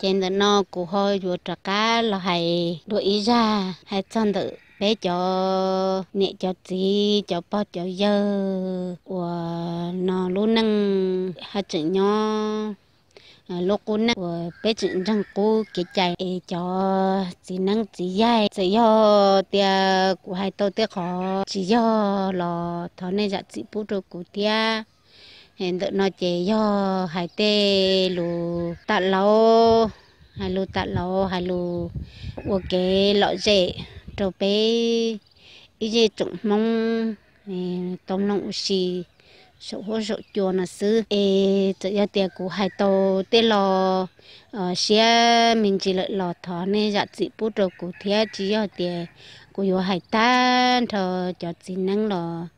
Ces ntawm no kuv ho yuav rov qab los hais dua ib zaj hais txog ntawm peb cov niam cov txiv, cov pog cov yawg uas no lub neej haj tseem nyob lub qub neej uas peb tseem ntseeg qub kev cai es cov txiv neeb txiv yaig. Txawm yog tias kuv hais tau tej qhov tsis yog los thov nej zam txim pub rau kuv thiab. Ntawm no ces yog hais tej lus tam lauv, hais lus tam lauv, hais lus ua kev lom zem rau peb ib zej tsoom Hmoob tau mloog ua si saum huab saum cua no xwb. Es txawm yog tias kuv hais tau tej lo siab me ntsis lawm los thov nej zam txim pub rau kuv thiab. Tsis yog tias kuv yuav hais tag nrho cov txiv neeb los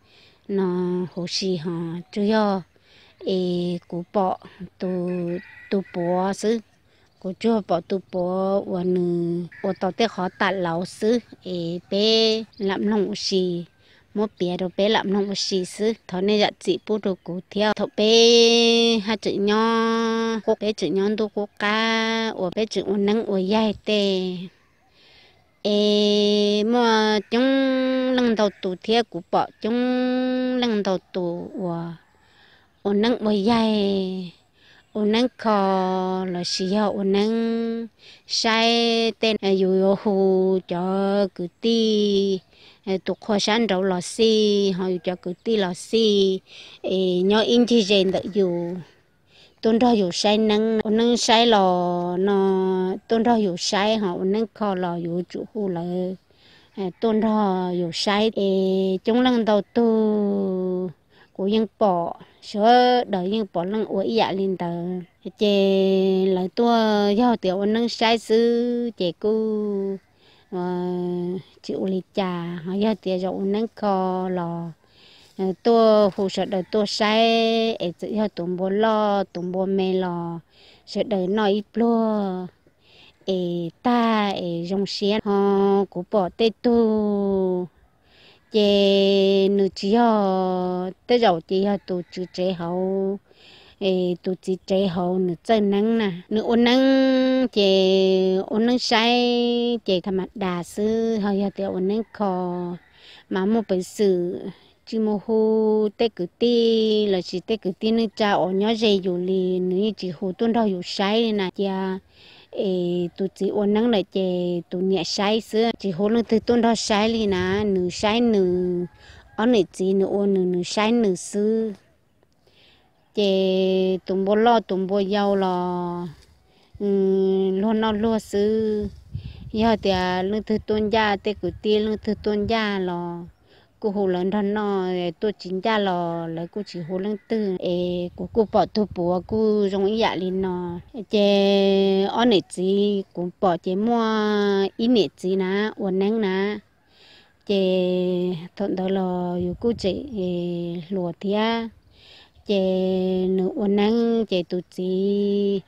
no huv si ho, tsuas yog es kuv pom tus puav xwb. Kuv tsuas pom tus puav uas nws ua tau tej qhov tam lauv xwb es peb lam mloog ua si, muab piav rau peb lam mloog ua si xwb. Thov nej zam txim pub rau kuv thiab. Thaum peb haj tseem nyob qub, peb tseem nyob ntuj qub qab uas peb tseem ua neeb ua yaig tej es muaj coob leej ntau tus thiab kuv pom coob leej ntau tus uas ua neeb ua yaig, ua neeb kho lossis yog ua neeb saib tej, yus yuav hu cov kwv tij tus qhua sab nraud los xij, ho yus cov kwv tij los xij es nyob ib ncig ze ntawm yus tuaj nrog yus saib neeb, ua neeb saib los no tuaj nrog yus saib, ho ua neeb kho los yuav tsum hu lawv tuaj nrog yus saib es coob leej ntau tug. Kuv yeej pom, sawv daws yeej pom leej ua ib yam li ntawd ces lawv tuaj, yog tias ua neeb saib xwb ces kuj tsis ua li cas, ho yog tias zaum ua neeb kho los tuaj hu sawv daws tuaj saib es txawm yog tus npua loj tus npua me los sawv daws noj ib pluag es tag es zoo siab. Ho kuv pom tej tug ces nws tsis yog, tej zaum ces yog tus tswv tsev hauv, tus txiv tsev hauv nws txawj neeb na, nws ua neeb ces ua neeb saib ces tham ma das xwb, ho yog tias ua neeb kho mas muaj peev xwm tsis mus hu tej kwv tij lossis tej kwv tij neej tsa uas nyob ze yus li, nws yeej tsis hu tuaj nrog yus saib li na. Cia es tus txiv ua neeb lawm ces tus niam saib xwb, tsis hu leej twg tuaj nrog saib li na, nws saib nws, ob niam txiv nws ua nws, nws saib nws xwb. Ces tus npua loj tus npua yau los luag noj luag xwb. Yog tias leej twg tuaj ncaj, tej kwv tij leej twg tuaj ncaj los kuj hu lawv nrog noj, tuaj tsis ncaj los lawv kuj tsis hu leej twg. Es kuv kuj pom tug puav kuj zoo ib yam li no. Ces ob niam txiv kuv pom ces muaj ib niam txiv na ua neeb na, ces thaum ntawd los yus kuj tseem hluas thiab. Ces nws ua neeb ces tus txiv,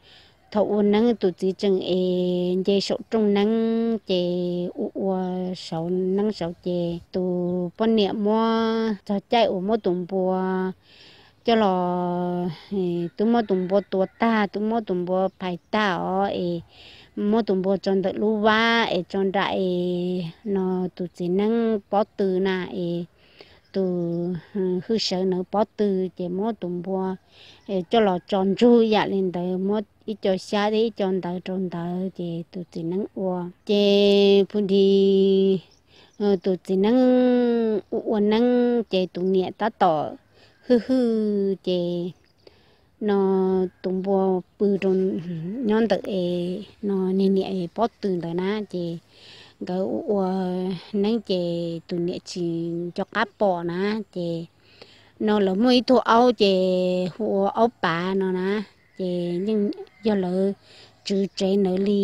thaum ua neeb tus txiv tseem es nce saum rooj neeb ces ua ua saum neeb saud ces tus poj niam muab txog caij uas muab tus npua coj los, twb muab tus npua tua tag, twb muab tus npua phais tag os es muab tus npua tso ntawm lub vab es tso nram es no tus txiv neeb pob tw na es tus hwj sawv ntawd pob tw ces muab tus npua coj los tso ntsug yam li ntawd, muab ib co xyab thiab ib co ntawv rau ntawd ces tus txiv neeb ua. Ces phu di tus txiv neeb ua ua neeb ces tus niam tab tom hwj hwj ces no tus npua pw rau nyob ntawm es no niag niam pob tw ntawd na, ces nkawd ua ua neeb ces tus niam tsis nco qab pom na, ces no lawv muaj ib tug aub ces hu ua aub pav no na, ces yeej yog lawv tswv tsev ntawd li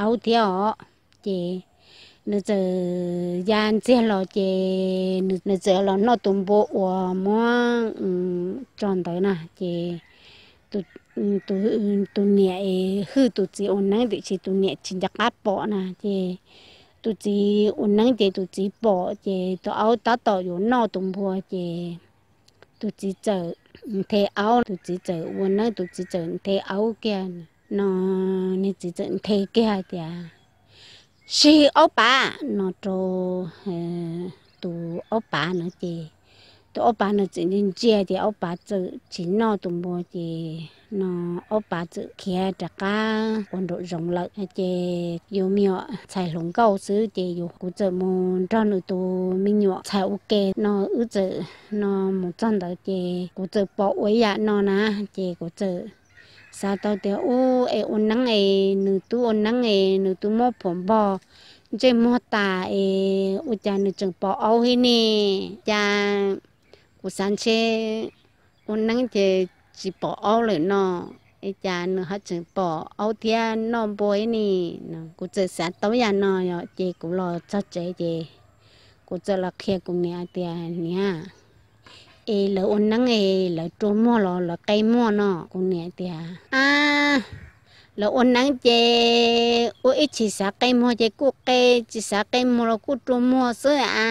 aub thiab os. Ces nws txawm ya ntxiag los ces nws txawm los noj tus npua uas muab tso ntawd na, ces tus niam hwj tus txiv ua neeb tiam sis tus niam tsis nco qab pom na, ces tus txiv ua neeb ces tus txiv pom ces tus aub tab tom yuav noj tus npua ces tus txiv txawm nthe aub, tus txiv txawm ua neeb tus txiv txawm nthe aub kiag no Niag txiv txawm nthe kiag hais tias, Sib aub pav no rau tus aub pav no ces tus aub pav no txawm ntsia ntsia ces aub pav txawm tsis noj tus npua ces no aub pav txawm khiav rov qab ua nraum zoov lawm. Ces yus me nyuam ntxhais hluas nkauj xwb ces yus, kuv txawm mus nrog nws tus me nyuam ntxhais ua ke no, wb txawm no mus txog ntawd ces kuv txawm pom ua ib yam no na, ces kuv txawm xav tau tias, Ub, es ua neeb es nws twb ua neeb es nws twb muab phuam npog ntsej muag tas es ua cas nws tseem pom aub thiab ne? Cas kuv xav ntshe ua neeb ces tsis pom aub lawm no, es cas nws ho tseem pom aub thiab noj npua thiab ne? Kuv txawm xav tau yam no yom, ces kuv los txog tsev ces kuv txawm los qhia kuv niam tias, Niam, es lawv ua neeb es lawv rua muag los lawv qe muag no? Kuv niam tias, Ab, lawv ua neeb ces ua ib tsis xav qe muag ces kuj qe, tsis xav qe muag los kuj rua muag xwb a.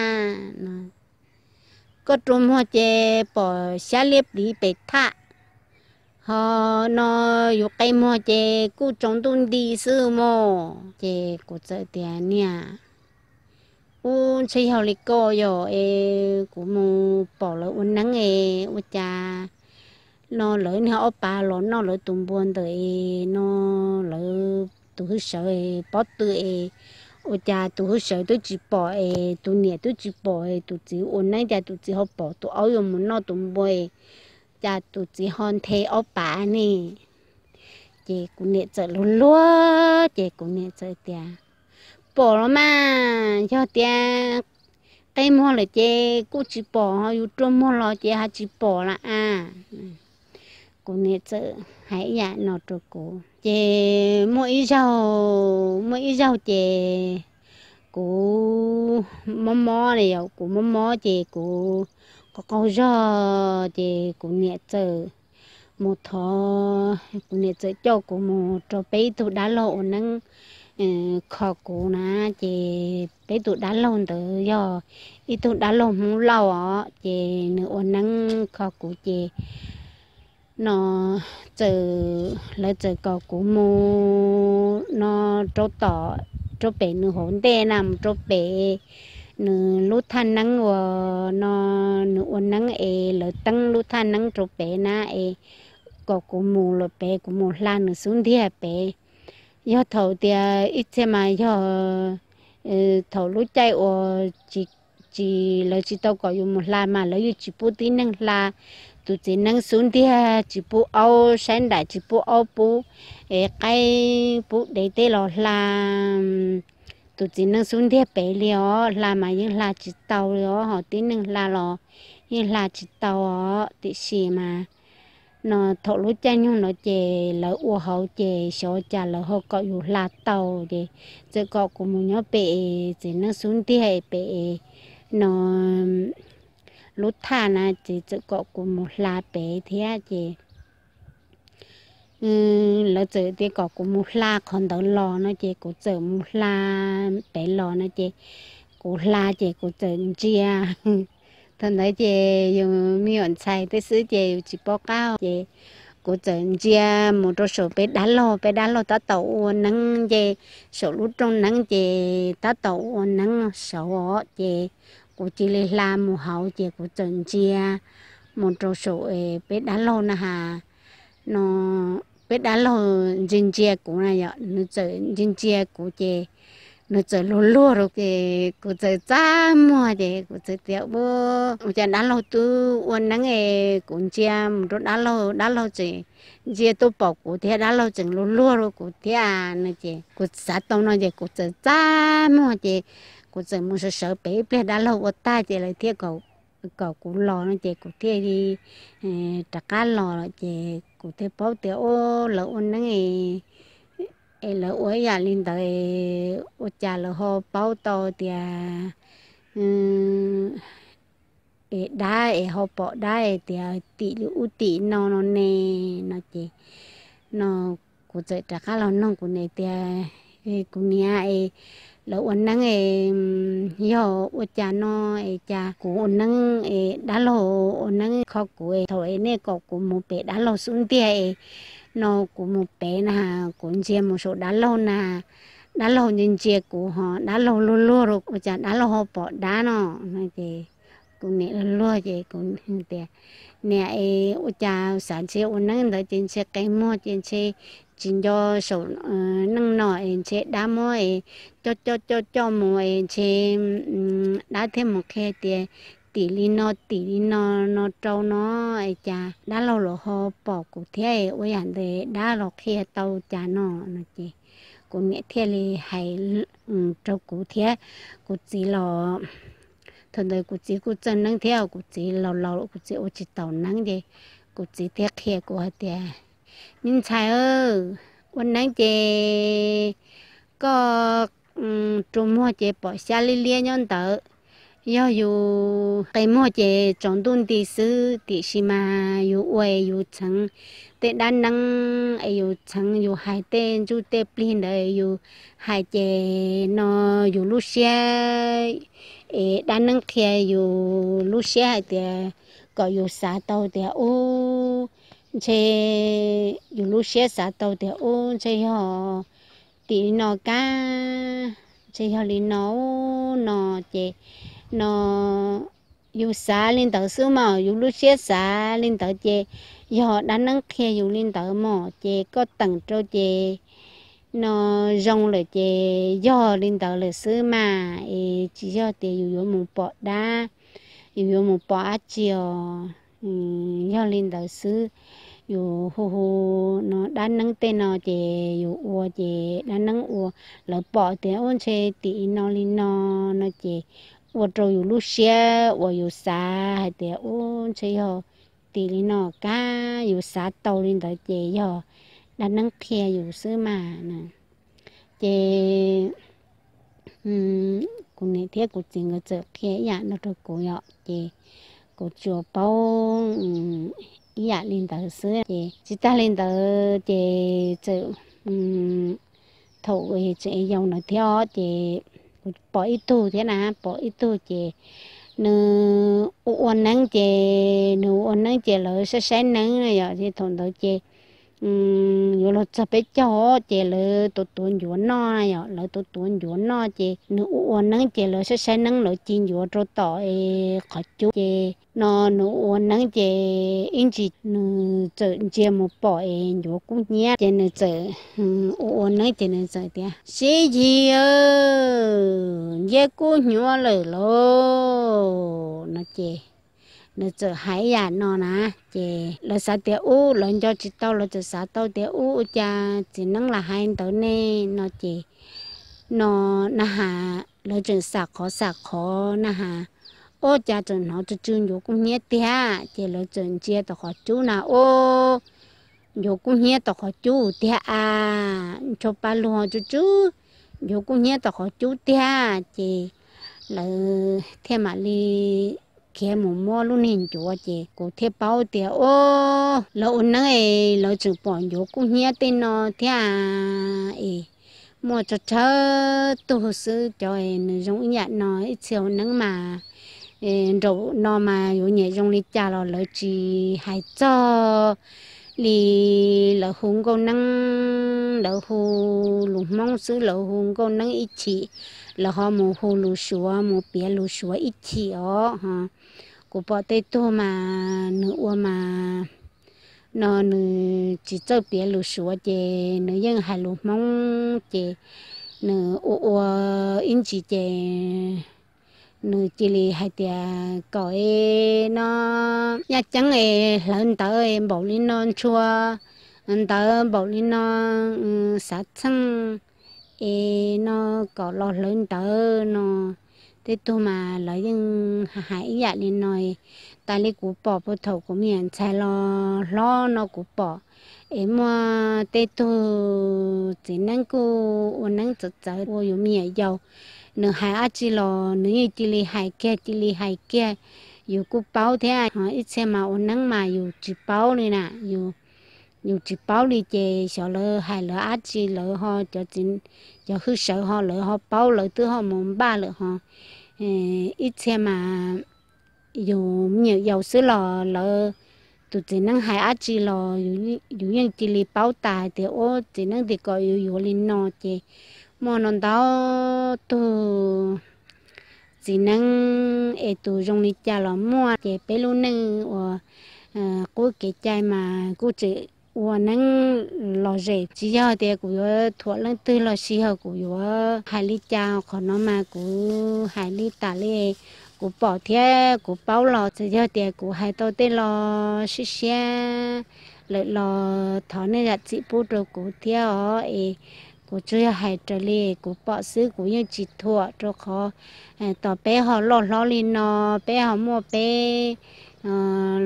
Koj rua muag ces pom xyab liab pliv pem thaj, ho no yus qe muag ces kuj tsaus ntuj nti xwb mog. Ces kuv txawm tias, Niam, ub, ntshe yog li ko yom, es kuv mus pom lawv ua neeb es ua cas no lawv niag aub pav los noj lawv tus npua ntawm es no lawv tus hwj sawv pob tw es ua cas tus hwj sawv twb tsis pom es tus niam twb tsis pom es tus txiv ua neeb cas tus txiv ho pom tus aub yuav mus noj tus npua es cas tus txiv ho nthe aub pav ne? Ces kuv niam txawm luag luag ces kuv niam txawm tias, Pom los mas, yog tias qe muag lawm ces kuj tsis pom, ho yus rua muag los ces ho tsis pom lawm a. Kuv niam txawm hais ib yam no rau kuv. Ces muaj ib zaug, muaj ib zaug ces kuv mob mob, kuv mob mob ces kuv qaug qaug zog ces kuv niam txawm mus thov, kuv niam txawm coj kuv mus rau peb ib tug dab laug ua neeb kho kuv na. Ces peb tus dab laug ntawd yog ib tug dab laug Hmoob Lauj os, ces nws ua neeb kho kuv ces no txawm, lawv txawm kom kuv mus no rau tom, rau pem nws hauv ntej na, mus rau pem nws lub thaj neeb uas no nws ua neeb es lawv teeb lub thaj neeb rau pem na es kom kuv mus lawm pem, kuv mus hla nws xub ntiag pem. Yog thaum tias ib txhia mas yog thaum lub caij uas tsis, tsis, lawv tsis tau kom yus mus hla mas lawv yeej tsis pub tib neeg hla tus txiv neeb xub ntiag, tsis pub aub saib nraim, tsis pub aub pub es qaib, pub dev teb los hla tus txiv neeb xub ntiag pem li os. Hla mas yeej hla tsis tau li os, ho tib neeg hla los yeej hla tsis tau os. Tiam sis mas no thaum lub caij nyoog no ces lawv ua hauv ces xyov cas lawv ho kom yus hla tau, ces txawm kom kuv mus nyob pem txiv neeb xub ntiag pem no lub thaj na, ces txawm kom kuv mus hla pem thiab ces lawv txawm tias kom kuv mus hla qhov ntawd los no ces kuv txawm mus hla pem los no ces kuv hla ces kuv txawm ntsia. Thaum ntawd ces yus me nyuam ntxhais tej xwb ces yus tsis paub qab ces kuv txawm ntsia mus rau saum peb dab laug, peb dab laug tab tom ua neeb nce saum lub rooj neeb ces tab tom ua neeb saud os, ces kuv cia li hla mus hauv ces kuv txawm ntsia mus rau saum peb dab laug na has no, peb dab laug ntsia ntsia kuv na yom, nws txawm ntsia ntsia kuv ces nws txawm luag luag rau ces kuv txawm txaj muag ces kuv txawm tias, Ua cas dab laug twb ua neeb es kuv ntsia mus rau dab laug, dab laug tseem ntsia tuaj pom kuv thiab dab laug tseem luag luag rau kuv thiab no ces kuv xav tau no ces kuv txawm txaj muag ces kuv txawm mus sawv sawv pem ib pliag dab laug ua tag ces lawv thiaj kom kuv los no ces kuv thiaj li rov qab los lawm ces kuv thiaj paub tias, Ub, lawv ua neeb es lawv ua ib yam li ntawd, ua cas lawv ho paub tau tias es dab es ho pom dab es tias tim li ub tim no no ne no ces no kuv txawm rov qab los nug kuv niam tias, Kuv niam es, lawv ua neeb es yog ua cas no es cas kuv ua neeb es dab laug ua neeb kho kuv es thaum es nej kom kuv mus pem dab laug xub ntiag es no kuv mus pem na, kuv ntsia mus saum dab laug na, dab laug ntsia ntsia kuv ho dab laug luag luag rau, ua cas dab laug ho pom dab no? Ces kuv niam luag luag ces kuv tias, niam es ua cas xav ntshe ua neeb ntawd ces ntshe qe muag ces ntshe tsis nco saum neej no es ntshe dab muab es coj coj coj coj mus es ntshe dab thiaj mus qhia tias tim li no tim li no no rau no es cas dab laug los ho pom kuv thiab es ua yam ntawd dab los qhia tau cas no no ces kuv niam thiaj li hais rau kuv thiab kuv txiv los, thaum ntawd kuv txiv kuj txawj neeb thiab kuv txiv laus laus kuv txiv ua tsis taus neeb ces kuv txiv thiaj qhia kuv hais tias, me ntxhais, ua neeb ces koj rua muag ces pom xyab liab liab nyob ntawd. Yog yus qe muag ces tsaus ntuj nti xwb, tiam sis mas yus ua yus txheev tej dab neeb es yus txheev yus hais tej ntsuj tej plig ntawd yus hais ces no yus lub siab es dab neeb qhia yus lub siab hais tias kom yus xav tau tias ub, ntshe yus lub siab xav tau tias ub ntshe yog tim li no kab, ntshe yog li no no ces no yus xav li ntawd xwb mas, yus lub siab xav li ntawd ces yog dab neeb qhia yus li ntawd mas, ces koj teem rau ces no zoo lawm ces yog li ntawd lawm xwb mas, es tsis yog tias yus yuav mus pom dab, yus yuav mus pom dab tsi os. Yog li ntawd xwb, yus hu hu no dab neeb tej no ces yus ua ces dab neeb ua, lawv pom tias ub ntshe tim li no li no no ces ua rau yus lub siab uas yus xav hais tias ub ntshe yog tim li no kab, yus xav tau li ntawd ces yog dab neeb qhia yus xwb mas. Ces kuv niam thiab kuv txiv nkawd txawm qhia ib yam no rau kuv yom, ces kuv tsuas paub ib yam li ntawd xwb. Ces tsis tag li ntawd ces txawm thaum tseem yau ntawd thiab ces kuv pom ib tug thiab na, pom ib tug ces nws ua ua neeb ces, nws ua ua neeb ces lawv saib saib neeb na yom, ces thaum ntawd ces yuav luag txog peb caug ces lawv tuav tuav ncuav noj na yom, lawv tuav tuav ncuav noj ces nws ua ua neeb ces lawv saib saib neeb lawv ci ncuav rau tom qhov cub ces no nws ua ua neeb ces ib ntsis nws txawm ntsia mus pom es ncuav kub hnyiab ces nws txawm ua ua neeb ces nws txawm tias, sib yig, nciab kub hnyiab lawm lauj no ces nws txawm hais ib yam no na. Ces lawv xav tias ub, lawv nco tsis tau, lawv txawm xav tau tias ub, ua cas txiv neeb lam hais ntawd ne no ces no na has lawv tseem xam qhov xam qhov na has, ua cas tseem hnov tsw tsw ncuav kub hnyiab tiag ces lawv txawm ntsia tom qhov cub na ub, ncuav kub hnyiab tom qhov cub tiag a, ncho pa luag tsw tsw ncuav kub hnyiab tom qhov cub tiag ces lawv thiaj mam li khiav mus muab lub niag ncuav ces kuv thiaj paub tias ub, lawv ua neeb es lawv tseem pom ncuav kub hnyiab tej no thiab es muaj tsawg tsawg tug xwb cov nws zoo ib yam no, ib txhia ua neeb mas nraum no mas yuav nyiam zoo li cas los lawv tsis hais txog li, lawv hu nkauj neeb, lawv hu lus Hmoob xwb, lawv hu nkauj neeb ib chim, lawv ho mus hu lus Suav, mus piav lus Suav ib chim os. Kuv pom tej tug mas nws ua mas no nws tsis txawj piav lus Suav ces nws yeej hais lus Hmoob ces nws ua ua ib ntsis ces nws cia li hais tias kom es no yaj ceeb es hlawv ntawv npaum li no ntshua, ntawv npaum li no xav txheej es no kom los hlawv ntawv no. Tej tug mas lawv yeej hais ib yam li no. Tas li kuv pom puag thaum kuv me nyuam ntxhais los hlob no kuv pom es muaj tej tug txiv neeb kuj ua neeb txawv txawv ua yus me nyuam yaus, nws hais dab tsi los nws yeej cia li hais kiag cia li hais kiag. Yus kuj paub thiab, ib txhia mas ua neeb mas yus tsis paub li na, yus tsis paub li ces xyov lawv hais lawv dab tsi lawv ho, cov hwj sawv ho lawv ho paub lawv twb ho mus npaj lawm ho. Ib txhia mas yus me nyuam yaus xwb los lawv tus txiv neeb hais dab tsi los yus yeej cia li paub tas hais tias ua txiv neeb tias kom yus yuav li no ces muaj no ntau tug txiv neeb es tus zoo li cas los muaj ces peb lub neej uas qub kev cai mas kuj tseem ua neeb lom zem. Tsis yog tias kuv yuav thuam leej twg los sis yog kuv yuav hais li cas, qhov no mas kuv hais li tas li kuv pom thiab kuv paub los txawm yog tias kuv hais tau tej lo siab siab lawm los thov nej zam txim pub rau kuv thiab os. Es kuv tsuas yog hais raws li kuv pom xwb, kuv yeej tsis thuam rau qhov tos peb ho loj hlob li no, peb ho muaj peb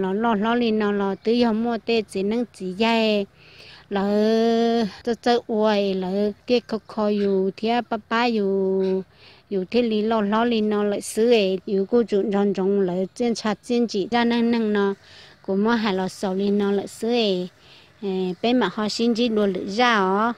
los loj hlob li no los twb yog muaj tej txiv neeb txiv yaig lawv txawj txawj ua es lawv thiaj kho kho yus thiab pab pab yus, yus thiaj li loj hlob li no lawm xwb es yus kuj tsum nco ntsoov lawv txiaj ntsha txiaj ntsim zaj neej neeg no. Kuv muab hais los xaus li no lawm xwb es peb mam ho sib ntsib dua lwm zaj os.